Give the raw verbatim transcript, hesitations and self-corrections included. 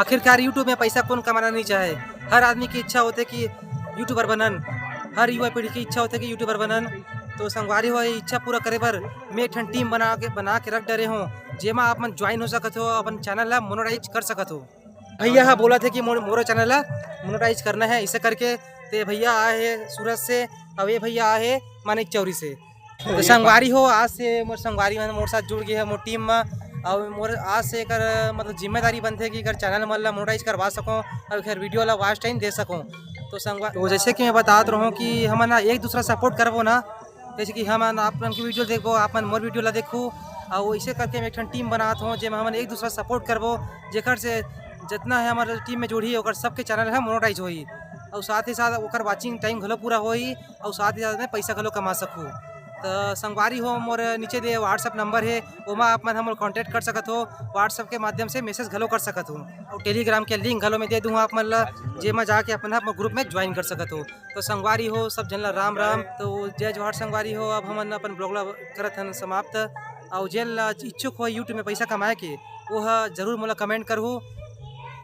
आखिरकार YouTube में पैसा कौन कमाना नहीं चाहे? हर आदमी की इच्छा होथे कि YouTuber बनन, हर युवा पीढ़ी की इच्छा होथे कि YouTuber बनन। तो संगवारी हो, ये इच्छा पूरा करे बर मैं एक ठन टीम बना के, बना के रख डरे हूँ, जेमा आप मन ज्वाइन हो सकत हो, अपन चैनल ला मोनेटाइज कर सकत हो। भैया हा बोलथे कि मोर, मोरो चैनल ला मोनेटाइज करना है, इसे करके ते भैया आए हे सूरत से, अउ ये भैया आए हे मानिक चौरी से। तो संगवारी हो, आज से मोर संगवारी मन मोर साथ जुड़ गए हैं मोर टीम में। अउ मोर आज से एकर मतलब जिम्मेदारी बनथे कि एकर चैनल मन ला मोनेटाइज करवा सकूँ अउ एकर वीडियो ला वॉच टाइम दे सकूँ। तो संगवा-, तो जैसे कि मैं बतात रहूँ कि हमन ना एक दूसरा सपोर्ट करबो ना, जैसे कि हमन आप मन की वीडियो देखबो, आप मन मोर वीडियो ला देखू, अउ इसे करके मैं एक ठन टीम बनात हूँ, जेमा हमन एक दूसरा सपोर्ट करबो, जेकर से जितना है हमारे टीम में जुड़ही, ओकर सबके चैनल है मोनेटाइज होही, अउ साथ ही साथ ओकर वॉचिंग टाइम घलो पूरा होही, अउ साथ ही साथ में पैसा घलो कमा सकू। तो संगवारी हो, मोर नीचे दे WhatsApp नंबर है, ओमा आप मन हमर कॉन्टैक्ट कर सकत हो, WhatsApp के माध्यम से मैसेज घलो कर सकत हो, अउ टेलीग्राम के लिंक घलो मैं दे दूँ आप मन ला, जेमा जाके अपन आप ग्रुप में ज्वाइन कर सकत हो। तो संगवारी हो, सब झन ला राम राम। तो जय जोहार संगवारी हो, अब हमन अपन ब्लॉग ला करत हन समाप्त। अउ जेन ला इच्छुक हो YouTube में पैसा कमाए के, वो ह जरूर मोला कमेंट करहू।